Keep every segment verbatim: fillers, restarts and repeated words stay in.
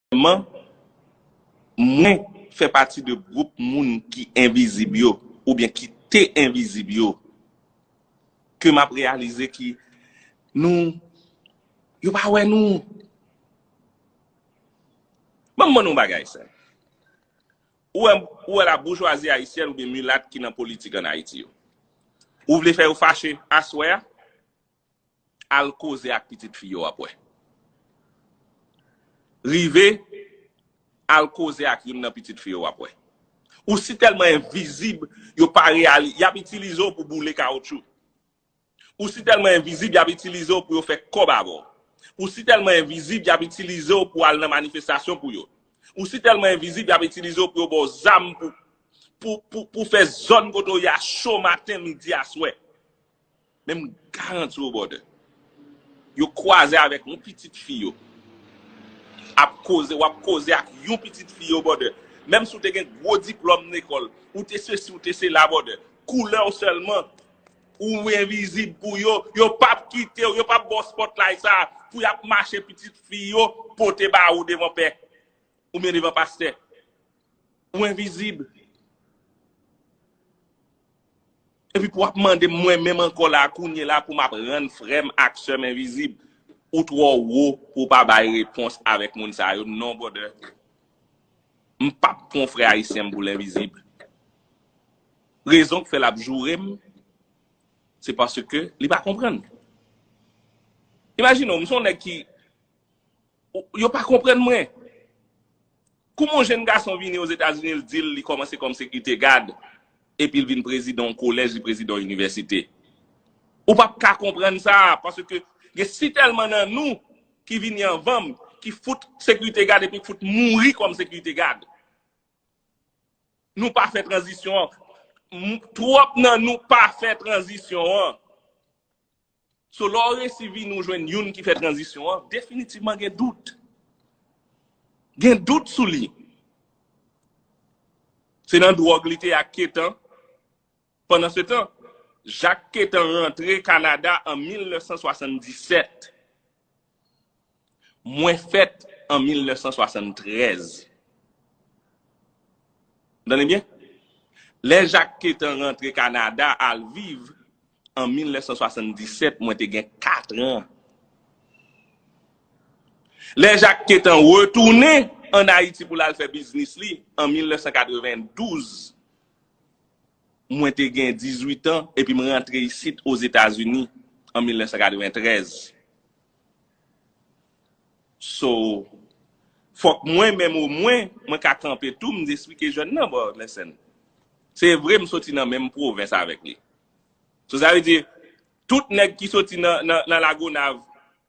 Premyèman, mwen fè pati de gwoup moun ki envizib yo, oubyen ki te envizib yo, ke m ap reyalize ki nou, yo pa wè nou. Ban m mande yon bagay, sè. Ou wè, ou wè la boujwazi ayisyèn oubyen milat ki nan politik ann Ayiti yo. Ou vle fè yo fache aswè a? Al koze ak pitit fi yo w ap wè. Rive, al koze ak youn nan pitit fi yo w ap wè. Ou si tèlman envizib, yo pa reyali, y ap itilize w pou boule kawotchou. Ou si tèlman envizib, y ap itilize w pou yo fè kòb avè w. Ou si tèlman envizib, y ap itilize w pou al nan manifestasyon pou yo. Ou si tèlman envizib, y ap itilize w pou yo ba w zam pou, pou, pou, pou fè zòn kote w ye a cho maten, midi, aswè. Men m garanti w, brother, yo kwaze avèk yon pitit fi yo. Ap koze, w ap koze ak yon pitit fi yo, brother. Menm si w te gen gwo diplòm lekòl, ou te sesi, ou te sela, brother. Koulè w sèlman, ou envizib pou yo. Yo p ap kite w, yo p ap ba w spotlight sa pou y ap mache pitit fi yo pote ba ou devan pè oubyen devan pastè. Ou envizib. Epi pou w ap mande m mwen menm ankò la, kounye la, pou m ap rann frè m ak sè m envizib. Ou twò wo pou w pa bay repons avèk moun sa yo. Non, brother. M p ap pran yon frè ayisyen m pou l envizib. Rezon k fè l ap joure m, se paske li pa konprann. Imajine w, m se yon nèg ki, yo pa konprann mwen. Kouman yon jenn gason vini Ozetazini, l di l li kòmanse kòm sekirite gad, epi l vin prezidan yon kolèj, li prezidan yon inivèsite? Ou p ap ka konprann sa, paske gen si tèlman nan nou ki vini anvan m, ki fout sekirite gad epi fout mouri kòm sekirite gad. Nou pa fè tranzisyon an. M-, twòp nan nou pa fè tranzisyon an. So, lè w resi vin ou jwenn youn ki fè tranzisyon an, definitivman gen dout. Gen dout sou li. Se nan dwòg li te ak Ketan. Pandan se tan, Jak Ketan rantre Kanada an mil nèf san swasanndisèt. Mwen fèt an mil nèf san swasanntrèz. Tande byen? Lè Jak Ketan rantre Kanada al viv an mil nèf san swasanndisèt, mwen te gen kat an. Lè Jak Ketan retounen ann Ayiti pou l al fè biznis li an mil nèf san katrevendouz, mwen te gen dizuit an, epi m rantre isit Ozetazini an mil nèf san katreventrèz. So, fòk mwen menm omwen, mwen ka kanpe tou, m esplike jèn nan, bon, listen. Se vre, m soti nan menm pwovens avèk li. So, sa vle di, tout nèg ki soti nan, nan, nan Lagonav,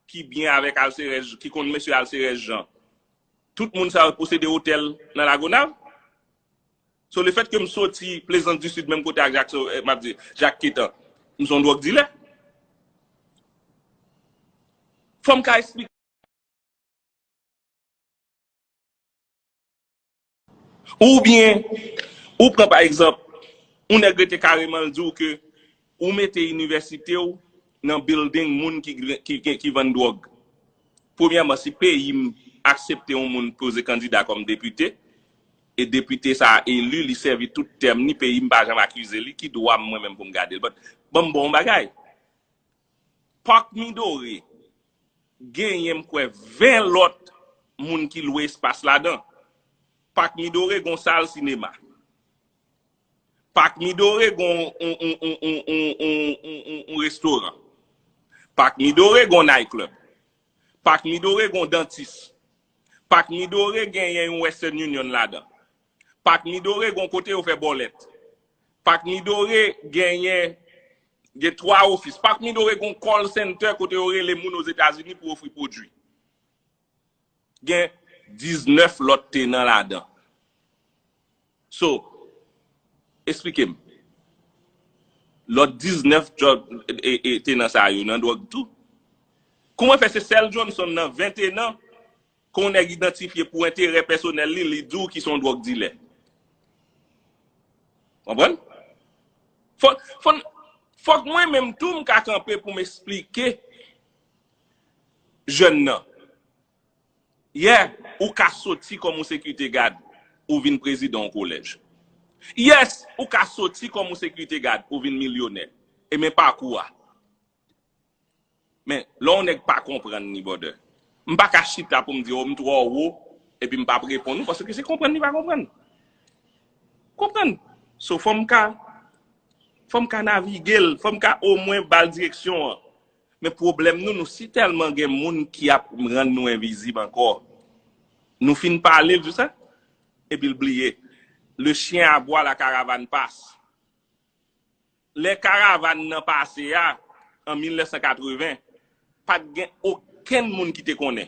ki byen avèk Alcerès, ki konn mesye Alcerès Jean, tout moun sa yo posede otèl nan Lagonav? So, lefètke m soti Plaisance du Sud, menm kote ak Jackson, eh, m ap di, Jak Ketan, m se yon dwòg dilè. Fò m ka eksplike. Oubyen, ou pran pa egzanp, yon nèg rete kareman l di w ke ou mete inivèsite w nan building moun ki, ki, ki, ki vann dwòg. Premyèman, si peyi m aksepte yon moun poze kandida kòm depite, e depite sa a eli, li sèvi tout tèm ni, peyi m pa janm akize li, ki dwa m mwen menm pou m gade l? But, ban m ba w yon bagay. Parc Midoré genyen, m kwè, ven lòt moun ki lwe espas ladan. Parc Midoré gon sal sinema. Parc Midoré gon yon, yon, yon restoran. Parc Midoré gon night club. Parc Midoré gon dantis. Parc Midoré genyen yon Western Union ladan. Parc Midoré gon kote yo fè bòlèt. Parc Midoré genyen, gen twa ofis. Parc Midoré gon call center kote yo rele moun Ozetazini pou ofri pwodui. Gen diznèf lòt tenan ladan. So, esplike m. Lòt diznèf djòb, e, e, tenan sa yo nan dwòg tou? Kouman fè se sèl Johnson nan ven tenan ke yon nèg idantifye pou enterè pèsonèl li, li di w ki se yon dwòg dilè? Konprann? Fò, fò, fòk mwen menm tou m ka kanpe pou m esplike jèn nan. Yeah, ou ka soti kòm yon sekirite gad, ou vin prezidan yon kolèj. Yes, ou ka soti kòm yon sekirite gad, ou vin milyonè. E men pakou a. Men, lè yon nèg pa konprann ni, brother, m pa ka chita pou m di, "Oh, m twò wo," epi m p ap reponn ou, paske se konprann li pa konprann. Konprann? So, fò m ka, fò m ka navige l, fò m ka omwen ba l direksyon an. Men pwoblèm nou, nou si tèlman gen moun ki ap rann nou envizib ankò. Nou fin pale l, tu sais, epi l bliye. Le chien aboie, la caravane passe. Lè karavàn nan pase a, an mil nèf san katreven, pa t gen okenn moun ki te konnen.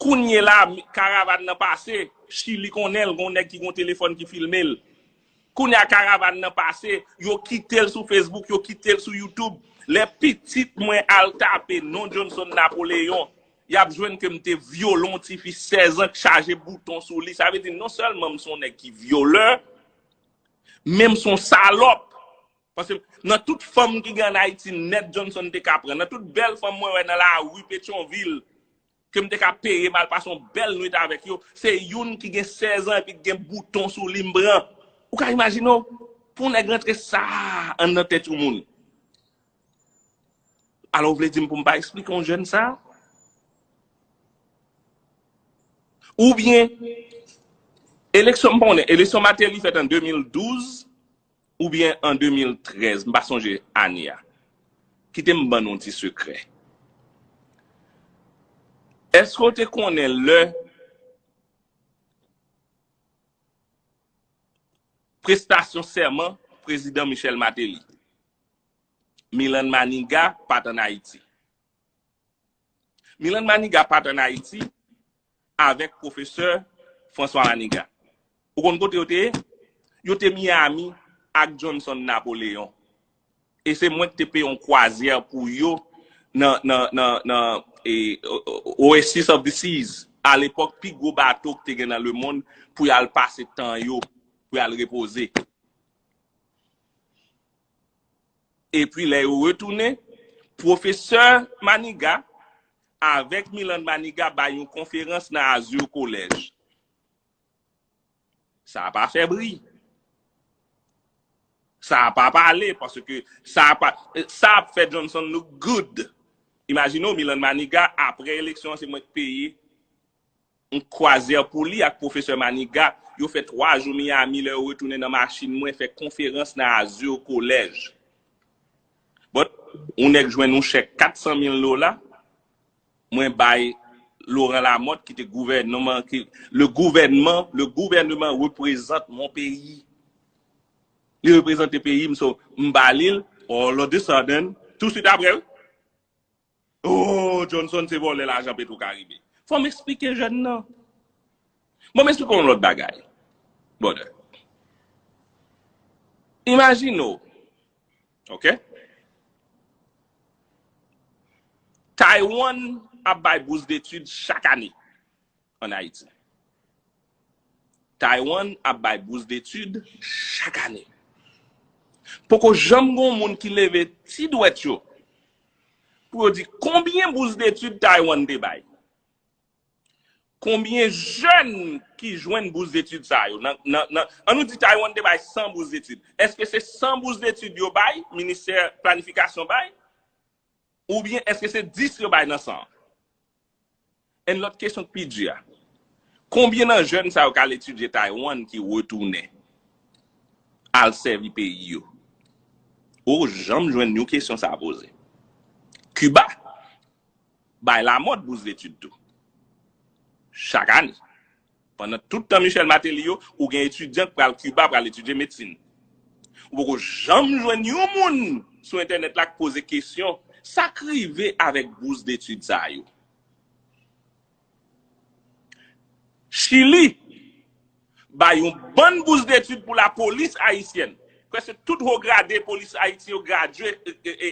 Kounye la, karavàn nan pase, Chili konnen l, gon nèg ki gon telefòn ki filme l. Kounye a, karavàn nan pase, yo kite l sou Facebook, yo kite l sou YouTube. Lè pitit mwen al tape non Johnson Napoléon, y ap jwenn ke m te vyole yon tifi sèz an k chaje bouton sou li. Sa vle di, non sèlman m se yon nèg ki vyolè, men m se yon salòp. Paske nan tout fanm ki gen ann Ayiti nèt Johnson te ka pran, nan tout bèl fanm mwen wè nan lari Petyonvil, ke m te ka peye m al pase yon bèl nwit avèk yo, se youn ki gen sèz an epi ki gen bouton sou li m pran. Ou ka imajine w, pou yon nèg rantre sa anndan tèt yon moun. Alò, w vle di m pou m pa eksplike yon jèn sa? Oubyen, eleksyon, m pa konnen, eleksyon Martelly fèt an de mil douz, oubyen an de mil trèz, m pa sonje ane a. Kite m ban nou yon ti sekrè. Èske w te konnen lè prestasyon sèman prezidan Michel Martelly, Milan Maniga pa t ann Ayiti? Milan Maniga pa t ann Ayiti avèk pwofesè François Maniga. Ou konn kote yo te ye? Yo te Miami ak Johnson Napoléon. E se mwen ki te peye yon kwazyè pou yo nan, nan, nan, nan e, o- o- Oasis of the Seas. Alepòk, pi gwo bato ki te gen nan lemonn pou y al pase tan yo, pou y al repoze. Epi lè yo retounen, pwofesè Maniga avèk Milan Maniga bay yon konferans nan Azur College. Sa pa fè bri. Sa pa pale, paske sa pa, sa ap fè Johnson look good. Imajine w, Milan Maniga, apre eleksyon an, se mwen k peye yon kwazyè pou li ak pwofesè Maniga. Yo fè twa jou Miami, lè yo retounen nan machin mwen, fè konferans nan Azur College. But, yon nèg jwenn yon chèk kat san mil dola, mwen bay Laurent Lamothe, ki te gouvènman, ki, le gouvernement, le gouvernement représente mon pays. Li reprezante peyi m, so, m ba li l, all of a sudden, touswit apre, wi. Oh, Johnson se vòlè lajan Petro Caribe. Fò m eksplike jèn nan. Bon, m eksplike yon lòt bagay, brother. Imajine w, ok? Taiwan ap bay bous detid chak ane ann Ayiti. Taiwan ap bay bous detid chak ane. Poko janm gon moun ki leve ti dwèt yo pou yo di konbyen bous detid Taiwan te bay. Konbyen jèn ki jwenn bous detid sa yo? Nan, nan, nan, an nou di Taiwan te bay san bous detid. Èske se san bous detid yo bay, ministè planifikasyon bay? Oubyen èske se dis yo bay nan san? Yon lòt kesyon k pi di a. Konbyen nan jèn sa yo k al etidye Taiwan ki retounen al sèvi peyi yo? Ou janm jwenn yon kesyon sa a poze. Kiba bay Lamothe bous detid tou. Chak ane. Pandan tout tan Michel Martelly yo, ou gen etidyan k pral Kiba, pral etidye medsin. Ou poko janm jwenn yon moun sou entènèt la k poze kesyon, sa k rive avèk bous detid sa yo? Chili bay yon bann bous detid pou lapolis ayisyèn. Prèske tout wo grade polis Ayiti yo gradye e, e, e,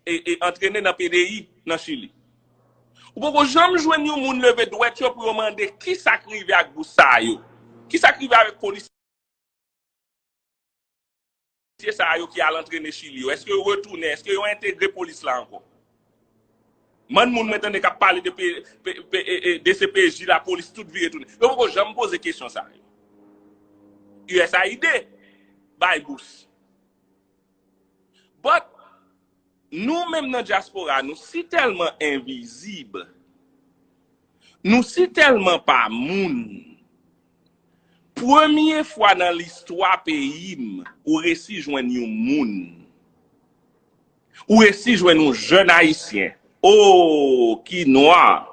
e, e antrene nan P D I nan Chili. Ou poko janm jwenn yon moun leve dwèt yo pou yo mande kisa k rive ak bous sa yo. Kisa k rive avèk polisye sa yo ki al antrene Chili yo? Èske yo retounen? Èske yo entegre polis la ankò? Mann moun mwen tande k ap pale de, P- P- P- e- e- de C P J, lapolis, tout vire tounen. Yo poko janm poze kesyon sa yo. U S A I D bay bous. But, nou menm nan dyaspora, nou si tèlman envizib, nou si tèlman pa moun. Premye fwa nan listwa peyi m, ou resi jwenn yon moun. Ou resi jwenn yon jèn Ayisyen. O, ki nwa,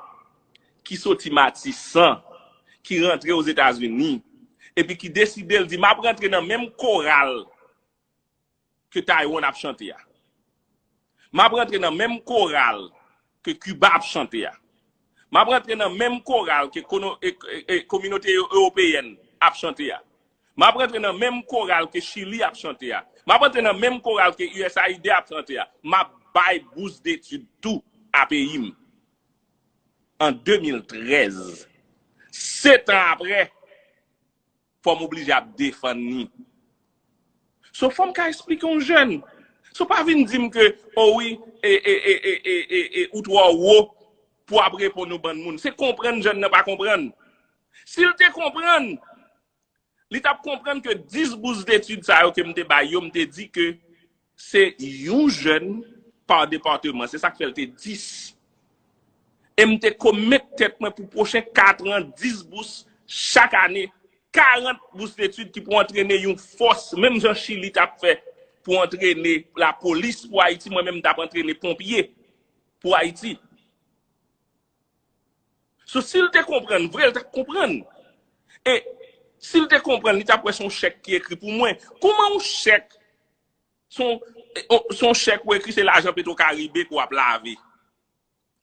ki soti Matisan, ki rantre Ozetazini, epi ki deside l di, "M ap rantre nan menm koral ke Taiwan ap chante a. M ap rantre nan menm koral ke Kiba ap chante a. M ap rantre nan menm koral ke kono- e- e- e- kominote ewo- ewopeyèn ap chante a. M ap rantre nan menm koral ke Chili ap chante a. M ap rantre nan menm koral ke U S A I D ap chante a. M ap bay bous detid tou a peyi m." An de mil trèz, sèt an apre, fò m oblije ap defann li. So, fò m ka eksplike yon jèn. So, pa vin di m ke, o wi, e, e, e, e, e, e, e, ou twò wo pou ap reponn yon bann moun. Se konprann jèn nan pa konprann. Si l te konprann, li t ap konprann ke dis bous detid sa yo ke m te bay yo, m te di ke se yon jèn pa depatman. Se sa k fè l te dis. E m te komèt tèt mwen pou pwochen kat an, dis bous chak ane, karant bous detid ki pou antrene yon fòs, menm jan Chili t ap fè pou antrene lapolis pou Ayiti, mwen menm m t ap antrene ponpye pou Ayiti. So, si l te konprann vre, l t ap konprann. E si l te konprann, li t ap wè se yon chèk ki ekri pou mwen. Kòman yon chèk, se yon, se yon chèk ou ekri se lajan Petro Caribe ke w ap lave.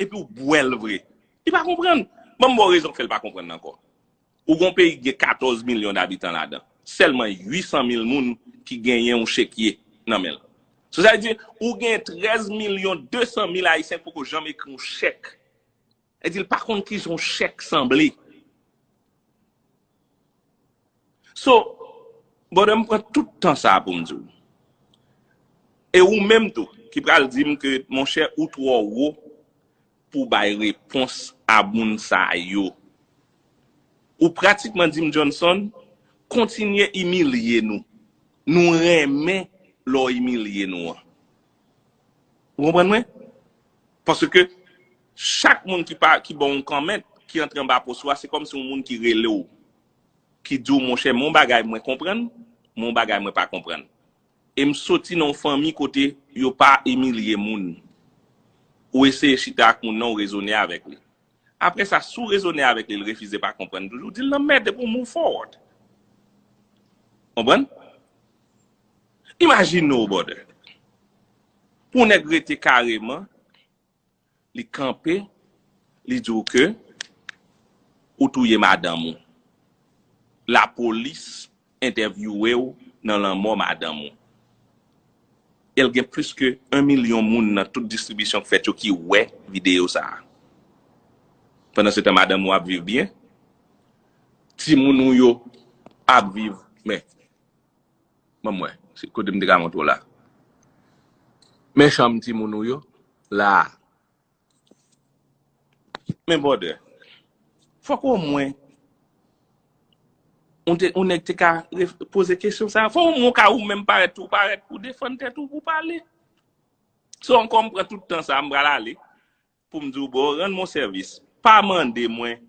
Epi w bwè l vre. Li pa konprann. Ban m ba w rezon k fè l pa konprann ankò. Ou gon peyi ki gen katòz milyon dabitan ladan. Sèlman uit san mil moun ki genyen yon chekye nan men l. So, sa vle di, ou gen trèz milyon de san mil Ayisyen k poko janm ekri yon chèk. Sa vle di, l pa konn kijan yon chèk sanble. So, brother, m pran tout tan sa a pou m di w. E ou menm tou, ki pral di m ke, monchè, ou twò wo pou bay repons a moun sa yo. Ou pratikman di m, Johnson, kontinye imilye nou. Nou renmen lè w imilye nou an. Ou konprann mwen? Paske chak moun ki pa, ki ba w yon kòmant, ki antre anba pòs ou a, se kòmsi yon moun ki rele w, ki di w, monchè, men yon bagay mwen konprann, men yon bagay mwen pa konprann. E m soti nan yon fanmi kote yo pa imilye moun. Ou eseye chita ak moun nan, ou rezone avèk li. Apre sa, si w rezone avèk li, li refize, pa konprann toujou, di l nan mèd epi w move forward. Konprann? Imajine w, brother. Pou nèg rete kareman, li kanpe, li di w ke ou touye madanm ou. Lapolis entèvyouwe w nan lanmò madanm ou. E l gen plis ke yon milyon moun nan tout distribisyon k fèt yo ki wè videyo sa a. Pandan se tan, madanm ou ap viv byen. Timoun ou yo ap viv, men, ban m wè, se kote m te ka montre w la. Men chanm timoun ou yo, la a. Men, brother, fòk omwen yon te, yon nèg te ka ref- poze kesyon sa a. Fòk omwen w ka ou menm parèt, ou parèt pou defann tèt ou, pou pale. So, ankò m pran tout tan sa a, m pral ale pou m di w, bro, rann mwen sèvis. Pa mande mwen